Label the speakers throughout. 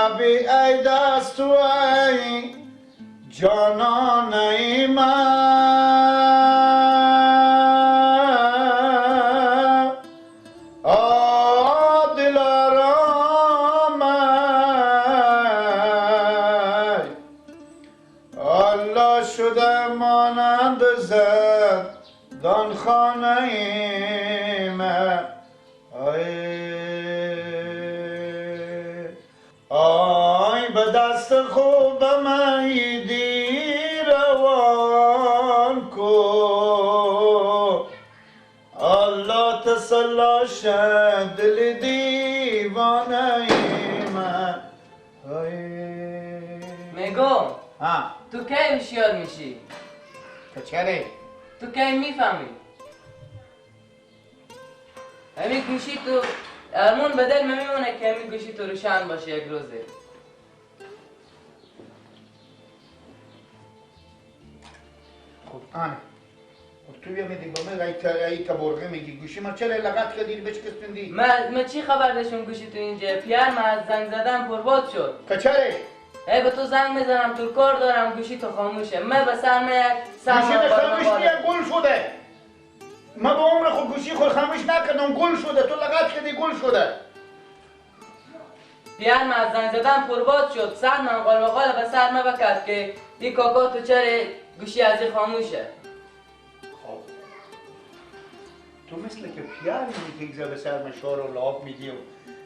Speaker 1: ربی ای دست و ای جانان ای من دل آرام الله شده مانند زندان خانه ای من آی به دست خوب من روان کو الله تسلا دل دیوانه من.
Speaker 2: میگم تو کی هوشیار میشی؟
Speaker 1: تو چرا؟
Speaker 2: تو کی میفهمی؟ همین گوشی تو ارمون به دل میمونه که همین گوشی تو روشن باشه یک روزه.
Speaker 1: خب آنه خب تو بیا میدی با من ای تبرغه میگی گوشی من چرا لغت کردی بشکستندی؟
Speaker 2: من چی خبر داشتم گوشی تو اینجا؟ پیر من از زنگ زدن پرباد شد.
Speaker 1: که چرا؟
Speaker 2: ای به تو زنگ میزنم تو کار دارم گوشی تو خاموشه. من به سر من یک سر
Speaker 1: گوشی به خاموش نیه گل شده. من به عمر خود گوشی خود خاموش نکردم گل شده. تو لغت کردی گل شده.
Speaker 2: پیر من از زنگ زدن پرباد شد. سر من قال قال به سر من بکرد که دی کاکا تو چرا گوشی از این خاموشه.
Speaker 1: خب تو مثل که پیر میگی که به سر من شار و لعاب میدی و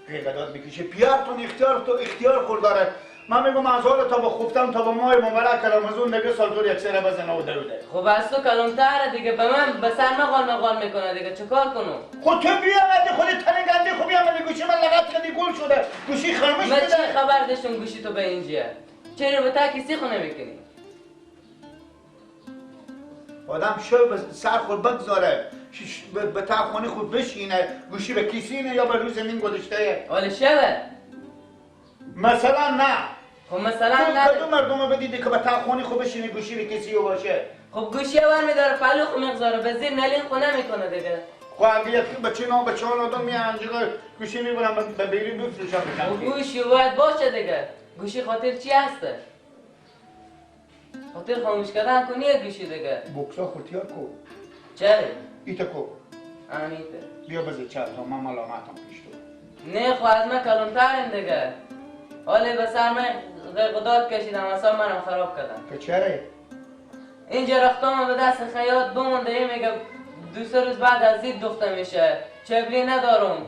Speaker 1: قیقدات میکشی. پیر تو اختیار تو اختیار خود داره. من میگم از حال تا با خوفتم تا با ماه مبارک رمضان دیگه سال طور یک سره بزنه و دروده.
Speaker 2: خب از تو کلانتره دیگه به من به سر مقال مقال میکنه دیگه چه کار کنم؟
Speaker 1: خود تو بیامدی خودت تنگنده خب بیامدی گوشی من لغت کردی گل شده گوشی خاموش شده. من
Speaker 2: چه خبر داشتم گوشی تو به اینجا؟ چرا به تا کسی خو نمیکنی؟
Speaker 1: آدم شو به سر خود بگذاره به تا خونه خود بشینه گوشی به کیسینه یا به روی زمین گذاشته.
Speaker 2: حالا شبه
Speaker 1: مثلا نه.
Speaker 2: خب مثلا نه
Speaker 1: کدوم مردم بدیده که به تاخونی خود بشینه گوشی به کسی باشه؟
Speaker 2: خب گوشی اول میداره پلو خو میگذاره به زیر نلین خو نمیکنه دیگه.
Speaker 1: خب اگه بچه نام بچه ها آدم میان گوشی میبرن به بیری بفروشن.
Speaker 2: خب گوشی باید باشه دیگه. گوشی خاطر چی هسته؟ خاطر خاموش کردن کنیه گوشی دیگه.
Speaker 1: بوکسا خورتیار کو؟
Speaker 2: چرا؟
Speaker 1: ایتا کو؟
Speaker 2: آنیته.
Speaker 1: بیا بزه چند تا من ملامتم پیش تو.
Speaker 2: نه خب از من کلانترم دیگه. حالا به سر من قداد کشیدم اصلا منم خراب کردم.
Speaker 1: که چرا؟
Speaker 2: اینجا رختام به دست خیاط بمونده این میگه دو سه روز بعد از دید دوخته میشه. چبلی ندارم.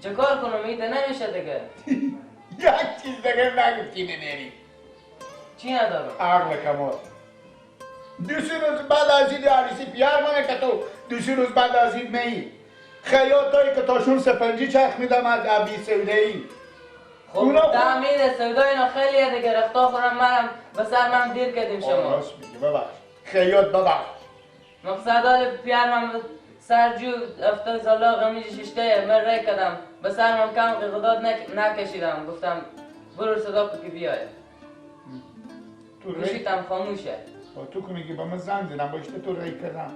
Speaker 2: چه کار کنم؟ ایده نمیشه دیگه.
Speaker 1: یک چیز دیگه نگفتی نمیری.
Speaker 2: چی ندارم؟
Speaker 1: عقل کمال. دو سه روز بعد از این عروسی پیار منه که تو دو سه روز بعد از این میی. خیاطایی که تاشون سپنجی چرخ میدم از ابی سودایی.
Speaker 2: خب تعمیر سودا اینا خیلیه دیگه رفتا خورم منم به سر من دیر کردیم شما.
Speaker 1: راست میگی ببخش خیاط ببخش.
Speaker 2: مقصد حال پیر من سرجو افتاد زالا غمیج ششته من رای کردم به سر من کم قداد نکشیدم گفتم برو صدا که بیای. تو گوشیتم خاموشه.
Speaker 1: تو که میگی با من زنگ زدم باشته تو رای کردم.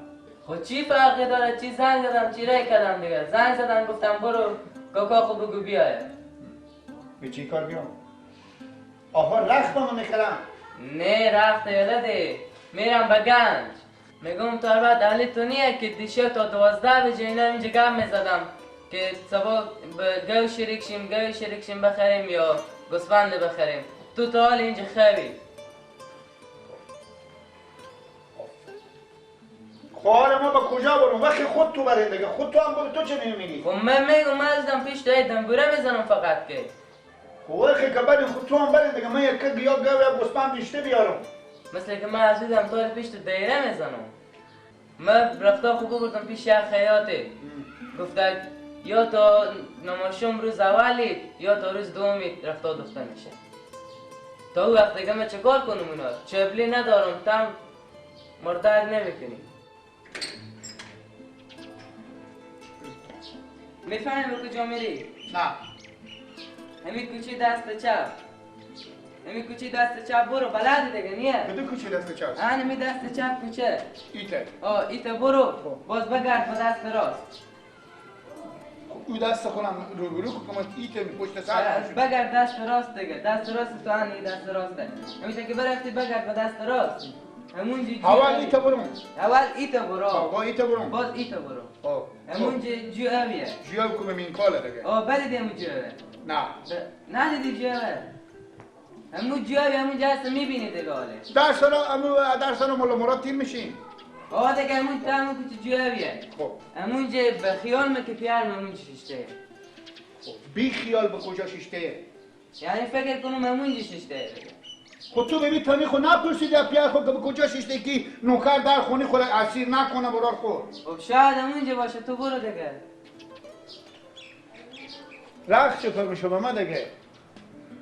Speaker 2: خب چی فرقی داره چی زنگ زدم چی رای کردم دیگه. زنگ زدم گفتم برو کاکا خود بگو بیای.
Speaker 1: به چی کار بیام؟ آها رخت با من میخرم.
Speaker 2: نه رخت یاده میرم به گنج میگم تا بعد اهلی تو نیه که دیشب تا 12 بجه اینا اینجا گم میزدم که صبح به گو شریک شیم گو شریک شیم بخریم یا گوسفند بخریم. تو تا حال اینجا خوی.
Speaker 1: خواهر ما به کجا برم؟ وقتی خود تو برین دیگه خود تو هم برو تو چه نمیگی؟
Speaker 2: خب من میگم من ازدم پیش تو دنبوره میزنم فقط که
Speaker 1: خب وقتی که برین خود تو هم برین دیگه من یک یا گو یا گوسفند بیشتر بیارم.
Speaker 2: مثل که من از دیدم تو پیش تو دایره میزنم. من رفتا خوب بردم پیش یک خیاطی گفته یا تا نماشوم روز اولی یا تا روز دومی رفتا دوخته میشه. تا او وقت دیگه من چه کار کنم اونا؟ چبلی ندارم تم مردر نمیکنی. میفهمی به کجا میری؟
Speaker 1: نه.
Speaker 2: همین کوچه دست چپ. همین کوچه دست چپ برو بلدی دیگه نیه؟
Speaker 1: کدوم کوچه دست چپ؟
Speaker 2: همین دست چپ کوچه. ایته. آه ایته برو. باز بگرد به دست راست.
Speaker 1: او دست خودم روبرو کنم ایت پشت سر
Speaker 2: بگرد دست راست دیگه دست راست تو هنی دست راسته همیشه که برفتی بگرد به دست راست همونجا
Speaker 1: اول ایت برو
Speaker 2: اول ایت برو
Speaker 1: آقا ایت برو
Speaker 2: باز ایت برو همونجا جو اویه
Speaker 1: جو او که من کاله دیگه
Speaker 2: آه بله همون جو اویه
Speaker 1: نه
Speaker 2: نه دیدی جو اویه همون جو اویه همونجا هست میبینی دیگه حاله
Speaker 1: درس رو ملا مراد تیر میشیم
Speaker 2: آه دیگه همون تا همون کوچه جو اویه
Speaker 1: خب
Speaker 2: همونجا به خیال که پیار همون ششته
Speaker 1: خب بی خیال به کجا ششته
Speaker 2: یعنی فکر کنم همونجا ششته
Speaker 1: خب تو ببین تانی خود نپرسیدی از پیار خود که به کجا ششته که نوکر در خونه خود اسیر نکنه برار خود
Speaker 2: خب شاید همونجا باشه تو برو دیگه
Speaker 1: رخت چطور میشه به من دیگه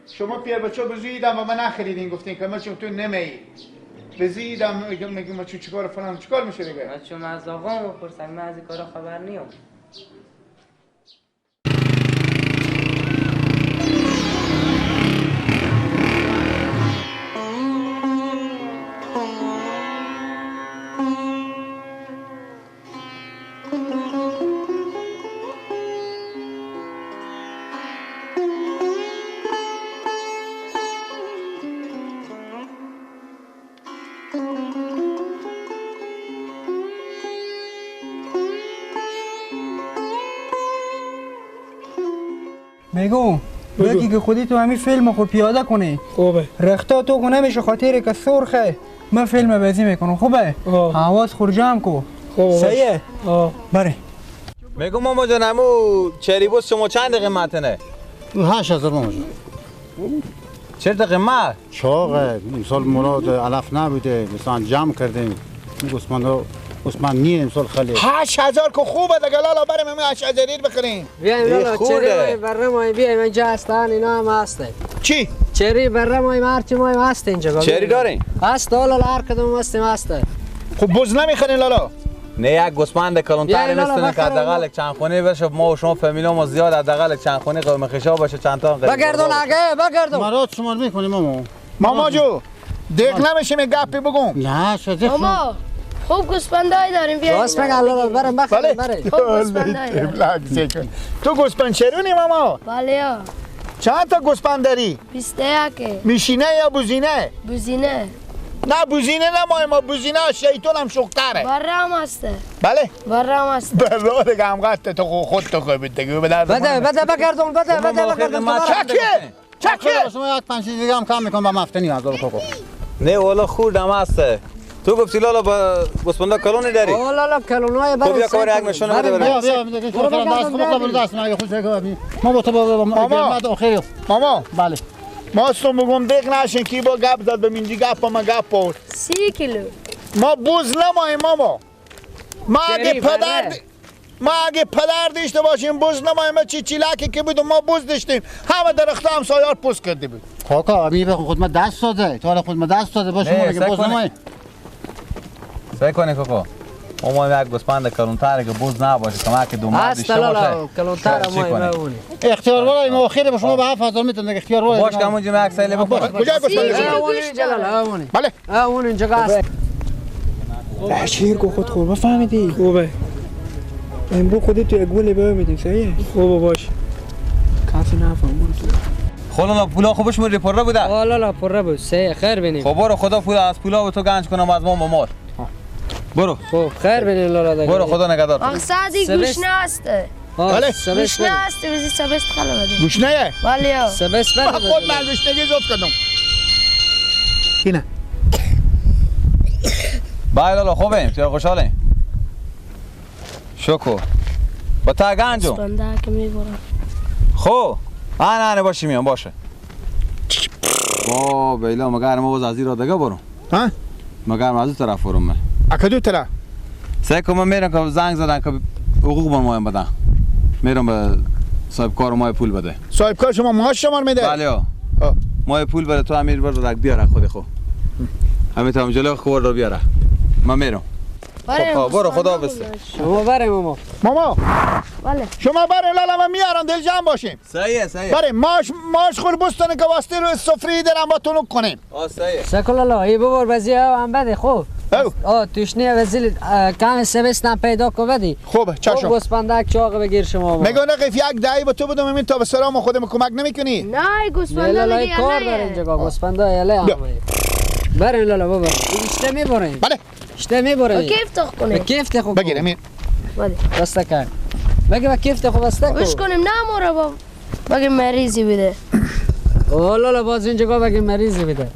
Speaker 1: شما پیار بچه بزویدم و من نخریدین گفتین که من چون تو نمیی بزیدم میگم ما چیکار فلان چیکار میشه دیگه
Speaker 2: من چون از آقام بپرسم من از این کارا خبر نیم
Speaker 3: میگم بگی که خودی تو همین فیلم خود پیاده کنی
Speaker 4: خوبه
Speaker 3: رختا تو کنه میشه خاطر که سرخه من فیلم بازی میکنم خوبه حواس خور جمع کو
Speaker 4: خوبه
Speaker 3: صحیحه بله
Speaker 5: میگم ماما جان امو چریبوس شما چند قیمتنه
Speaker 6: 8000 ماما جان
Speaker 5: چرا قیمت
Speaker 6: چاقه امسال مراد علف نبوده مثلا جمع کردیم عثمان نیه امسال خیلی
Speaker 1: 8000 که خوبه دیگه لالا بریم همین 8000 بخریم
Speaker 7: بیایم لالا چری بره مای بیایم اینجا هستن اینا هم هستن
Speaker 1: چی
Speaker 7: چری بره مای هرچی مای هست اینجا
Speaker 5: چری دارین
Speaker 7: هست لالا هر کدوم هستیم هست
Speaker 1: خب بز نمیخرین لالا
Speaker 5: نه یک گوسفند کلانتر مثل که حداقل چند خونه بشه ما و شما فامیل ما زیاد حداقل چند خونه قوم خشا باشه چند تا
Speaker 7: بگردون آقا بگردون
Speaker 6: مراد شما میکنیم ماما
Speaker 1: ماما جو دیگ نمیشه می گپی بگم
Speaker 6: نه شده
Speaker 8: ماما خوب گوسفندای داریم بیایم
Speaker 7: راست بگه الله برم بخریم بره
Speaker 8: خوب گوسفندای داریم
Speaker 1: تو گوسفند چرونی ماما
Speaker 8: بله
Speaker 1: چند تا گوسفند داری
Speaker 8: 21
Speaker 1: میشینه یا بوزینه
Speaker 8: بوزینه
Speaker 1: نه بوزینه نه ما بوزینه شیطان هم شوختره
Speaker 8: بره هم هسته
Speaker 1: بله
Speaker 8: بره هم هسته
Speaker 1: بره دیگه هم قطعه تو خود تو خوبی دیگه بده
Speaker 7: بده بده بگردون بده بده بگردون
Speaker 1: چکه چکه
Speaker 6: شما یک 5 دیگه هم کم میکنم با مفتنی هزار کوکو
Speaker 5: نه والا خوردم هسته تو گفتی لالا با گوسفندا کلونی داری؟
Speaker 7: آه لالا کلونای برای
Speaker 5: خب بیا کار یک نشونه بده بریم
Speaker 6: بیا بیا دست خود ما با تو با
Speaker 1: ماما ماما
Speaker 6: بله
Speaker 1: ما اصلا بگم دق نشین کی با گپ زد به منجی گپ ما گپ بود
Speaker 8: 30 کیلو
Speaker 1: ما بوز نماییم ماما ما اگه پدر ما اگه پدر داشته باشیم بوز نماییم چی چیلاکی که بود ما بوز داشتیم همه درخت همسایه‌ها پوست کرده بود
Speaker 6: کاکا امی به خود ما دست داده تو خود ما دست داده باشه ما بوز نماییم
Speaker 5: سعی کنی کاکا ما یک گوسفند کلونتر که بوز نباشه کمک دو مرد داشته باشه
Speaker 7: کلونتر ما اونی
Speaker 6: اختیار ولی ما خیلی به شما به 7000 میتونم اختیار ولی
Speaker 5: باش که همونجا یک سیل بخور
Speaker 1: کجا گوسفند بله
Speaker 7: اون اینجا هست
Speaker 3: شیر کو خود خوب فهمیدی
Speaker 4: خوبه
Speaker 3: امروز خودت تو یک گل بمیدیم صحیح
Speaker 4: خوبه باش
Speaker 3: کافی نفهم
Speaker 5: خلالا پولا خوبش مری پره بوده
Speaker 7: لالا پره بود سه خیر بینیم
Speaker 5: خب برو خدا پول از پولا به تو گنج کنم از ما ممال برو
Speaker 7: خب خیر بینیم لالا دیگه
Speaker 5: برو خدا نگهدار
Speaker 8: مقصدی گوشنه است
Speaker 1: بله
Speaker 8: گوشنه است بزی سبست خلا بده
Speaker 1: گوشنه
Speaker 8: بله
Speaker 7: سبست بده
Speaker 1: خود من گوشنگی زود کردم اینه
Speaker 5: بای لالا خوبیم چرا خوشحالیم شکر با تا گنجم خب آنه آنه باشه میام باشه با بیلا مگر ما باز از این را دیگه برم
Speaker 1: ها
Speaker 5: مگر از اون طرف برم من
Speaker 1: اکدو طرف
Speaker 5: سعی کن من میرم که زنگ زدن که حقوق من مایم بدن میرم به صاحب کار ما پول بده
Speaker 1: صاحب کار شما معاش شما میده
Speaker 5: بله ها ما پول بده تو امیر بر رگ بیاره خود خو همین تا جلو خور رو بیاره من میرم خب برو خدا بسته
Speaker 7: شما بره ماما
Speaker 1: ماما
Speaker 8: بله
Speaker 1: شما بره لالا من میارم دل جمع باشیم
Speaker 5: صحیح صحیح
Speaker 1: بره ماش خور بستانه که واسطه رو سفری دارم با تونک کنیم
Speaker 5: آه صحیح
Speaker 7: سکل لالا ای ببر بزی هم بده خوب او توشنی وزیل کم سوستن پیدا کو بدی.
Speaker 1: خوبه چشم.
Speaker 7: گوسفندک چاق بگیر شما.
Speaker 1: میگه نقیف یک دعی به تو بدم همین تا به سرام خودم کمک نمیکنی؟
Speaker 8: نه گوسفندا دیگه
Speaker 7: کار داره اینجا گوسفندا یله هم. بریم لالا بابا. اشته میبریم.
Speaker 1: بله.
Speaker 7: اشته میبریم.
Speaker 8: کیف تخ کنیم.
Speaker 7: کیف تخ
Speaker 1: بگیر امین.
Speaker 8: بله.
Speaker 7: بسته کن. بگی کیف تخ بسته کن.
Speaker 8: گوش کنیم نه مورا بابا. بگی مریضی بده.
Speaker 7: او لالا باز اینجا بگی مریضی بده.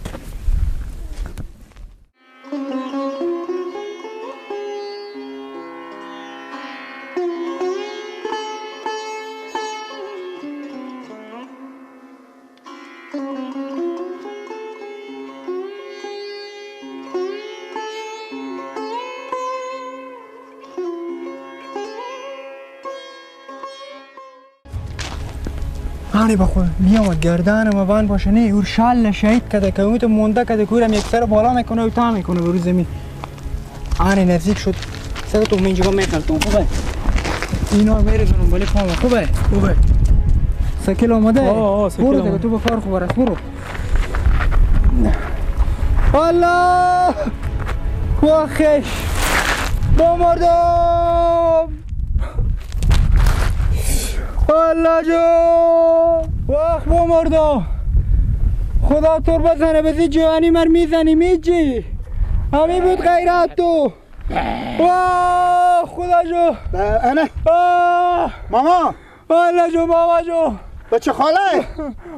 Speaker 3: آنی بخور میام گردنم بند باشه نه اور شال شهید کده که اون تو مونده کده کورم یک سر بالا میکنه و تا میکنه به روز زمین. آنی نزدیک شد سر تو اینجا میخلتون خوبه اینا میرزونم ولی پام خوبه خوبه سکیل آماده برو دیگه تو به کار خوب است برو. الله واخش بمردم الله جو واخ بمردم خدا تور بزنه بزی جوانی مر میزنی میجی همی بود غیرت تو واه خدا جو
Speaker 1: انا ماما الله
Speaker 3: جو بابا جو
Speaker 1: بچه خاله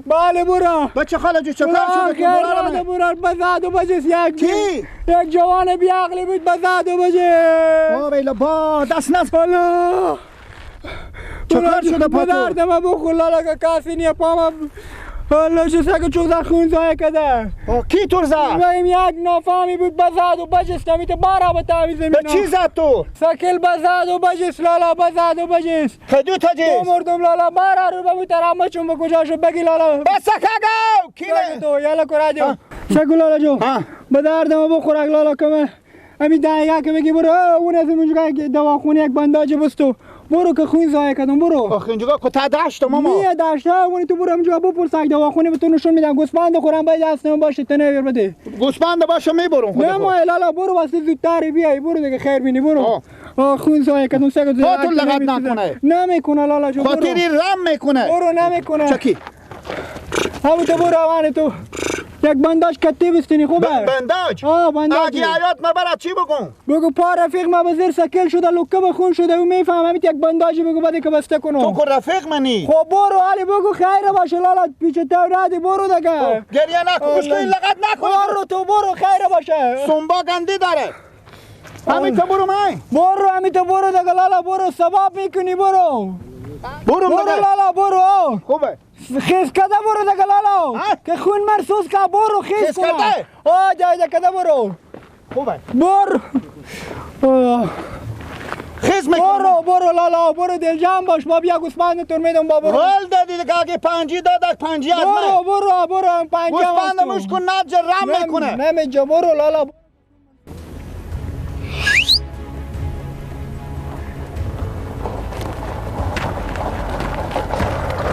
Speaker 3: بله برو
Speaker 1: بچه خاله جو چه کار شده
Speaker 3: برو بزاد و بجس یک
Speaker 1: کی
Speaker 3: یک جوان بیعقلی بود بزاد و بجس
Speaker 1: با بیلا با دست نز
Speaker 3: الله
Speaker 1: چه کار شده پا تو
Speaker 3: دردم بخور لالا که کسی نیه پام الله جو سگ چوزا خون زای کده
Speaker 1: کی تور زد؟
Speaker 3: این یک نافهمی بود بزاد و بجس نمی تو بارا بتامی زمین
Speaker 1: به چی زد تو؟
Speaker 3: سکل بزاد و بجس لالا بزاد و بجس
Speaker 1: کدو تا جس؟
Speaker 3: مردم لالا بارا رو بمو ترامه چون به کجا شو بگی لالا
Speaker 1: بس سکاگو کی
Speaker 3: تو یالا کرا جو سگو لالا جو به دردم بخورک لالا کمه امی دقیقه که بگی برو اون از اونجا دواخونه یک بنداج بستو برو که خون ضایع کردم برو.
Speaker 1: آخه اینجا کتا دشت ماما.
Speaker 3: میه دشت اونی تو برو اونجا بپرس یک دواخونه به تو نشون میدم گوسفند خورم باید دست من باشه تو نبر بده.
Speaker 1: گوسفند باشه میبرم خودم.
Speaker 3: نه ما لالا برو واسه زودتر بیای برو دیگه خیر بینی برو. آه خون ضایع کردم سگ
Speaker 1: تو لغت نکنه.
Speaker 3: نمیکنه لالا جو برو.
Speaker 1: خاطری رم میکنه.
Speaker 3: برو نمیکنه.
Speaker 1: چکی.
Speaker 3: همون تو برو اوان تو. یک بنداج کتی بستنی خوبه؟
Speaker 1: بنداج؟
Speaker 3: آه بنداج.
Speaker 1: اگه حیات ما برات چی بگم؟
Speaker 3: بگو پا رفیق ما به زیر سکل شده لکه به خون شده او میفهم همین یک بنداجی بگو بده که بسته کنم.
Speaker 1: تو که رفیق منی.
Speaker 3: خب برو علی بگو خیر باشه لالا پیچ تو ردی برو دیگه.
Speaker 1: گریه نکن گوش کن لغت نکن.
Speaker 3: برو تو برو خیر باشه.
Speaker 1: سنبا گندی داره. همین تو برو من.
Speaker 3: برو همین تو برو دیگه لالا برو ثواب میکنی برو.
Speaker 1: برو
Speaker 3: برو لالا برو.
Speaker 1: خوبه.
Speaker 3: خیز کده برو دیگه لالا که خون مرسوس که برو خیز
Speaker 1: کنه
Speaker 3: آه جای کده برو
Speaker 1: خوبه
Speaker 3: برو
Speaker 1: خیز میکنه
Speaker 3: برو برو لالا برو دلجان باش ما بیا گوسفند تور میدم با برو
Speaker 1: غل دادی دیگه اگه پنجی داد پنجی از من
Speaker 3: برو برو برو پنجی
Speaker 1: گوسفند موش کن نجر رم میکنه
Speaker 3: نمیجا برو لالا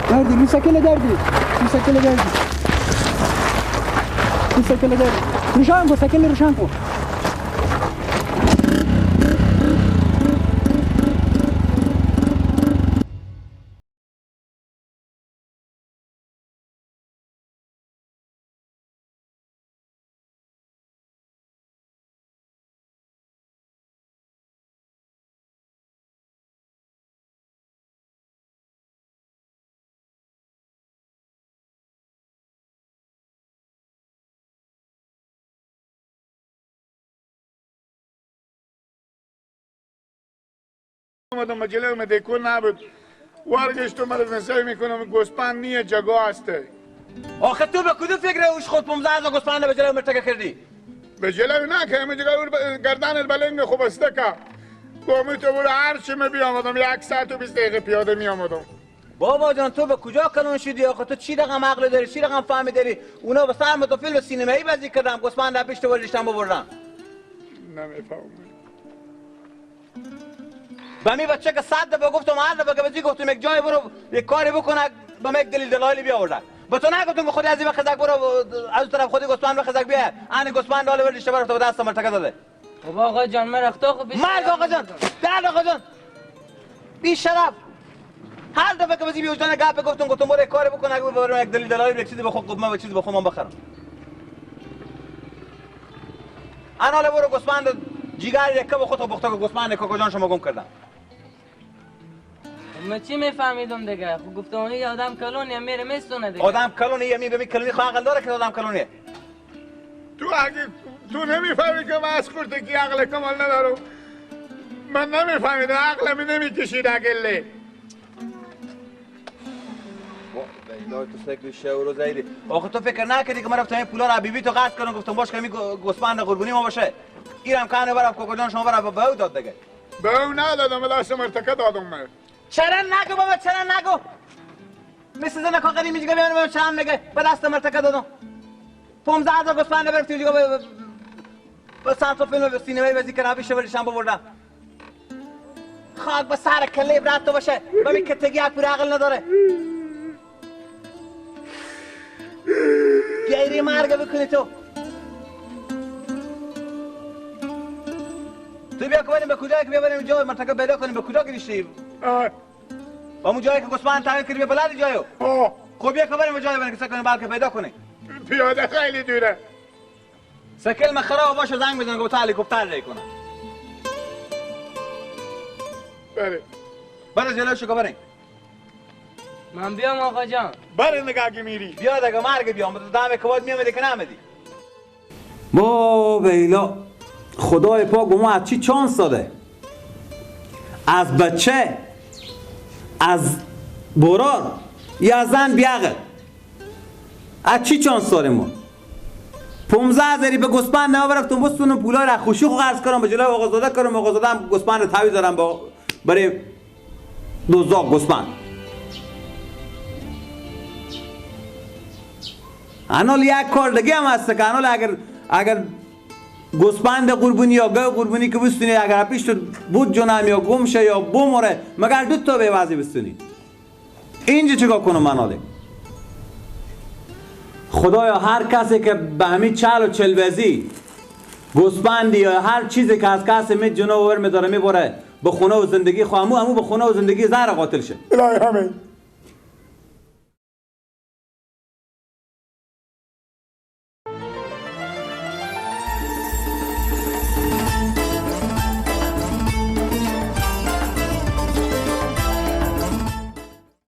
Speaker 3: دردی مسکله دردی مسکله دردی مسکله دردی روشن کن سکل روشن کن
Speaker 4: اومدم جلوی من دیکو نبود ورگشتم من نسای میکنم گوسپند نیه جگا هسته.
Speaker 5: آخه تو به کدوم فکر اوش خود 15 هزار گوسپند به جلوی مرتکه کردی؟
Speaker 4: به جلوی نه که همه جگا گردن بلنگ خوب بسته که گومی تو برو هر چی می بیامدم 1 ساعت و 20 دقیقه پیاده می آمدم.
Speaker 5: بابا جان تو به کجا کلون شدی آخه؟ تو چی رقم عقل داری چی رقم فهمی داری؟ اونا به سر تو فیلم سینمایی بازی کردم گوسپند پیش تو ورشتم ببردم.
Speaker 4: نمیفهمم.
Speaker 5: به می بچه که 100 دفعه گفتم هر دفعه که بزی گفتم یک جای برو یک کاری بکنه به یک دلیل دلایلی بیاوردن. به تو نگفتم که خودی از این بخزک برو از طرف خودی گوسفند بخزک بیا ان گوسفند حالا ورش برو تو دست مرتکه داده.
Speaker 2: خب آقا جان من رختا خب
Speaker 5: مرگ آقا جان، درد آقا جان، بی شرف. هر دفعه که بزی بی وجدان گپ گفتم گفتم برو کار بکن، اگه برو یک دلیل دلایل یک چیزی بخو، من چیزی بخوام من بخرم. انا برو گوسفند جیگر یک به خود بختا که گوسفند کاکا جان شما گم کردم.
Speaker 2: من چی میفهمیدم دیگه؟ خب گفتم یه آدم کلونیه میره میستونه دیگه.
Speaker 5: آدم کلونیه می به کلونی خو عقل داره که آدم کلونیه.
Speaker 4: تو اگه تو نمیفهمی که من از خردگی عقل کمال ندارم. من نمیفهمیدم، عقلم نمیکشید عقله.
Speaker 5: تو سکل شو رو زیدی. آخه تو فکر نکردی که من رفتم این پولا رو بیبی تو قرض کردم، گفتم باش که می گوسفند قربونی ما باشه. ایرم کنه برم کاکا جان شما برم به او داد دیگه.
Speaker 4: به او ندادم، دست مرتکه دادم من.
Speaker 5: چرا نگو بابا، چرا نگو؟ مثل زن کاغذی میگه بیان چرا میگه به دست مرتکه دادم. 15,000 گوسفند برفتیم دیگه به سانتو فیلم به سینمای بازی کردم، پیش برشم بردم. خاک به سر کله برات تو باشه، ببین کتگی یک پور عقل نداره. گیری مرگ بکنی تو. تو بیا که بریم به کجا که بیا جای مرتکب پیدا کنیم، به کجا گریشتی؟ با اون جایی که گوسفند تعیین کردی به بلد جایو. خب بیا که بریم به جای بریم که سکن کنیم بلکه پیدا کنیم.
Speaker 4: پیاده خیلی دوره.
Speaker 5: سکل من خراب باشه زنگ بزن که تا هلیکوپتر ری کنه.
Speaker 4: بله.
Speaker 5: برو جلوشو که بریم.
Speaker 2: من بیام آقا جان.
Speaker 4: بره نگاه که میری.
Speaker 5: بیا دیگه مرگ بیام. دم که باید میامدی که نامدی. با ویلا خدای پاک به ما از چی چانس داده؟ از بچه، از برار یا از زن بیعقل. از چی چانس داریم ما؟ 15,000 به گوسفند نبرفتم بستونم پولا را خوشی خو قرض کردم به جلوی آقازاده کردم، آقازاده هم گوسفند رو تعویض دارم با برای دوزاق گوسفند. انال یک کار دیگه هم هست که انال اگر گوسفند قربونی یا گاو قربونی که بستونی اگر پیش تو بود جونم یا گم شه یا بمره مگر دو تا به وضعی بستونی. اینجا چیکار کنم من حاله؟ خدایا هر کسی که به همین چل و چل وزی گوسفندی یا هر چیزی که از کسی می جنو ور میداره میبره به خونه و زندگی خو همو به خونه و زندگی زهر قاتل شه.
Speaker 4: الهی همین.